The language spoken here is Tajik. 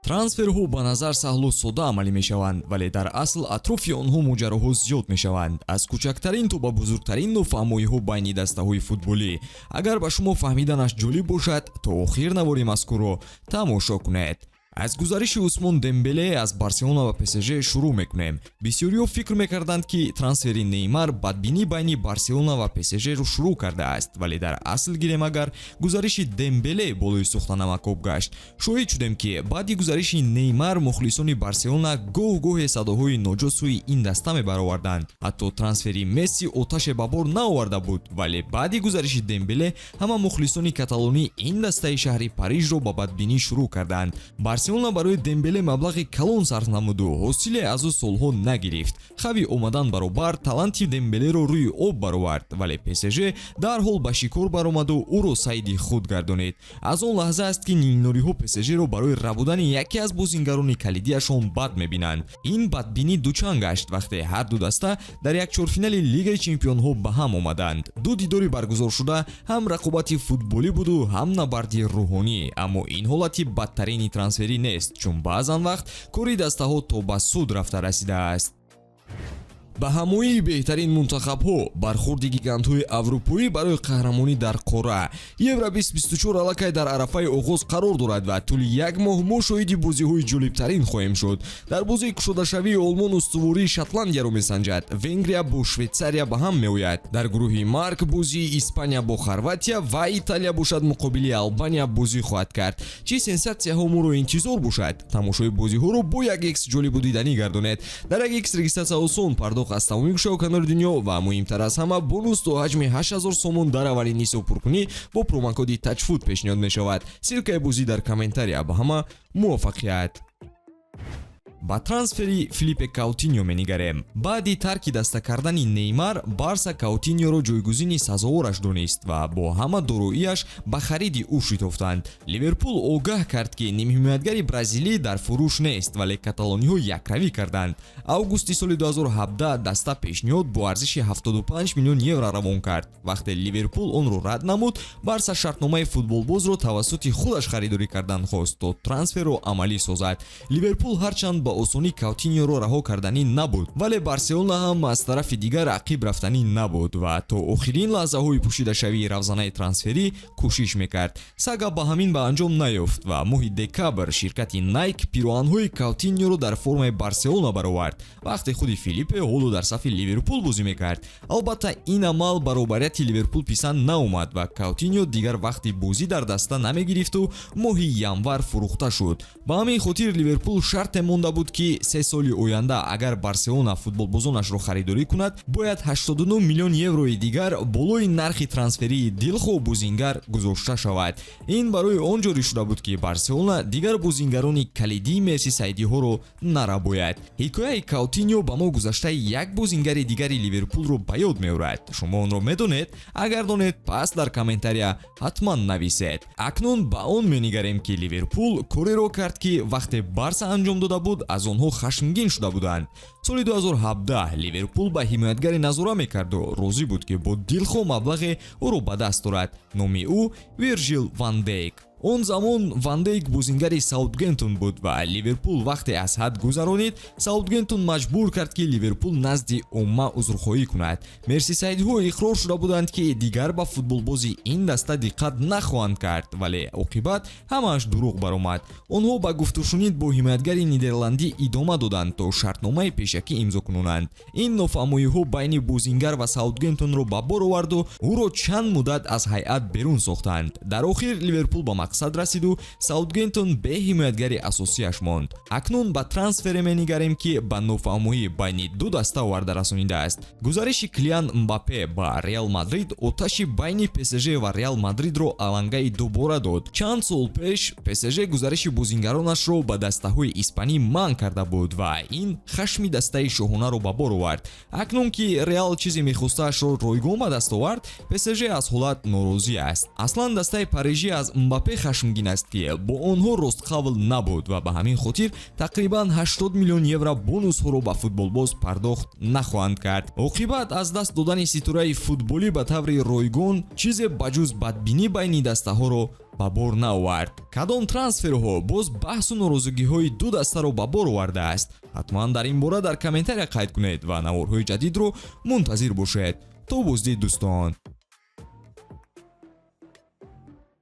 Трансферҳо ба назар саҳлу сода амалӣ мешаванд, вале дар асл атрофи онҳо моҷароҳо зиёд мешаванд, аз кӯчактарин то ба бузургтарин нофаҳмоиҳо байни дастаҳои футболӣ. Агар ба шумо фаҳмиданаш ҷолиб бошад, то охир навори мазкурро тамошо кунед. Аз гузариши Усмон Дембеле аз Барселона ба ПСЖ шурӯъ мекунем. Бисёриҳо фикр мекарданд, ки трансфери Неймар бадбинӣ байни Барселона ва ПСЖро шурӯъ кардааст, вале дар асл гирем агар, гузариши Дембеле болои сӯхта намакоб гашт. Шоҳид шудем, ки баъди гузариши Неймар мухлисони Барселона гоҳ-гоҳе садоҳои ноҷо сӯи ин даста мебароварданд. Ҳатто трансфери Месси оташе ба бор наоварда буд, вале баъди гузариши Дембеле ҳама мухлисони каталонӣ ин дастаи шаҳри Парижро ба бадбинӣ шурӯъ карданд. Барселона барои Дембеле маблағи калон сарф намуду ҳосиле аз ӯ солҳо нагирифт. Хави омадан баробар таланти Дембелеро рӯи об баровард, вале ПСЖ дарҳол ба шикор баромаду ӯро сайди худ гардонид. Аз он лаҳза аст, ки нилнориҳо ПСЖро барои рабудани яке аз бозингарони калидиашон бад мебинанд. Ин бадбинӣ дучанд гашт, вақте ҳар ду даста дар як чорфинали Лигаи чемпионҳо ба ҳам омаданд. Ду дидори баргузоршуда ҳам рақобати футболӣ буду, ҳам набарди рӯҳонӣ. Аммо ин ҳолати бадтарини трансферӣ нест, чун баъзан вақт кори дастаҳо то ба суд рафта расидааст. Ба ҳамоии беҳтарин мунтахабҳо, бархурди гигантҳои аврупоӣ барои қаҳрамонӣ дар қора. Евро 2024 аллакай дар арафаи оғоз қарор дорад ва тӯли як моҳ мо шоҳиди бозиҳои ҷолибтарин хоҳем шуд. Дар бозии кушодашавии Олмон устувории Шотландияро месанҷад, Венгрия бо Швейтсария ба ҳам меояд. Дар гурӯҳи марг бозии Испания бо Хорватия ва Италия бошад, муқобили Албания бозӣ хоҳад кард. Чӣ сенсатсияҳо моро интизор бошад? Тамошои бозиҳоро бо як Икс ҷолибу диданӣ гардонед. Дар як Икс регистратсия осон, пардохт аз тамоми гӯшаву канори дунё ва, муҳимтар аз ҳама, бонус то ҳаҷми 8000 сомон дар аввалин ҳисобпуркунӣ бо промокоди Тачфуд пешниҳод мешавад. Ссылкаи бозӣ дар комментария. Ба ҳама муваффақият! Ба трансфери Филиппе Каутиньо менигарем. Баъди тарки даста кардани Неймар, Барса Каутиньоро ҷойгузини сазовораш донист ва бо ҳама дороияш ба хариди ӯ шитофтанд. Ливерпул огаҳ кард, ки нимҳимоятгари бразилӣ дар фурӯш нест, вале каталониҳо якравӣ карданд. Августи соли 2017 даста пешниҳод бо арзиши 75 миллион евро равон кард. Вақте Ливерпул онро рад намуд, Барса шартномаи футболбозро тавассути худаш харидорӣ кардан хост, то трансферро амалӣ созад. Ливерпул ҳарчанд ба осонӣ Каутиньоро раҳо карданӣ набуд, вале Барселона ҳам аз тарафи дигар ақиб рафтанӣ набуд ва то охирин лаҳзаҳои пӯшидашавии равзанаи трансферӣ кӯшиш мекард. Сага ба ҳамин ба анҷом наёфт ва моҳи декабр ширкати Найк пироҳанҳои Каутиньоро дар формаи Барселона баровард, вақте худи Филиппе ҳоло дар сафи Ливерпул бозӣ мекард. Албатта, ин амал ба роҳбарияти Ливерпул писанд наомад ва Каутиньо дигар вақти бозӣ дар даста намегирифту моҳи январ фурӯхта шуд. Ба ҳамин хотир Ливерпул шарте монда буд, ки 3 соли оянда агар Барселона футболбозонашро харидорӣ кунад, бояд 89 миллион еврои дигар болои нархи трансферии дилхоҳ бозингар гузошта шавад. Ин барои он ҷорӣ шуда буд, ки Барселона дигар бозингарони калидии мерсисайдиҳоро нарабояд. Ҳикояи Каутиньо ба мо гузаштаи як бозингари дигари Ливерпулро ба ёд меорад. Шумо онро медонед? Агар донед, пас дар комментария ҳатман нависед. Акнун ба он менигарем, ки Ливерпул кореро кард, ки вақте Барса анҷом дода буд, аз онҳо хашмгин шуда буданд. Соли 2017 Ливерпул ба ҳимоятгаре назора мекарду розӣ буд, ки бо дилхоҳ маблағе ӯро ба даст орад. Номи ӯ Виржил ван Дейк. Он замон Ван Дейк бозингари Саутгемптон буд ва Ливерпул вақте аз ҳад гузаронид, Саутгемптон маҷбур кард, ки Ливерпул назди омма узрхоҳӣ кунад. Мерсисайдҳо иқрор шуда буданд, ки дигар ба футболбози ин даста диққат нахоҳанд кард, вале оқибат ҳамааш дурӯғ баромад. Онҳо ба гуфтушунид бо ҳимоятгари нидерландӣ идома доданд, то шартномаи пешакӣ имзо кунонанд. Ин нофаҳмоиҳо байни бозингар ва Саутгемптонро ба бор оварду ӯро чанд муддат аз ҳайат берун сохтанд. Дар охир Ливерпул ба мақсад расиду Саутгемптон бе ҳимоятгари асосиаш монд. Акнун ба трансфере менигарем, ки ба нофаҳмоӣ байни ду даста оварда расонидааст. Гузариши Килиан Мбаппе ба Реал Мадрид оташи байни ПСЖ ва Реал Мадридро алангаи дубора дод. Чанд сол пеш ПСЖ гузариши бозингаронашро ба дастаҳои испанӣ манъ карда буд ва ин хашми дастаи шоҳонаро ба бор овард. Акнун ки Реал чизе мехостаашро ройгон ба даст овард, ПСЖ аз ҳолат норозӣ аст. Аслан дастаи парижӣ аз Мбаппе хотире хашмгин аст, ки бо онҳо ростқавл набуд ва ба ҳамин хотир тақрибан 80 миллион евро бонусҳоро ба футболбоз пардохт нахоҳанд кард. Оқибат, аз даст додани ситораи футболӣ ба таври ройгон чизе ба ҷуз бадбинӣ байни дастаҳоро ба бор наовард. Кадом трансферҳо боз баҳсу норозигиҳои ду дастаро ба бор овардааст? Ҳатман дар ин бора дар комментария қайд кунед ва наворҳои ҷадидро мунтазир бошед. То боздид, дӯстон.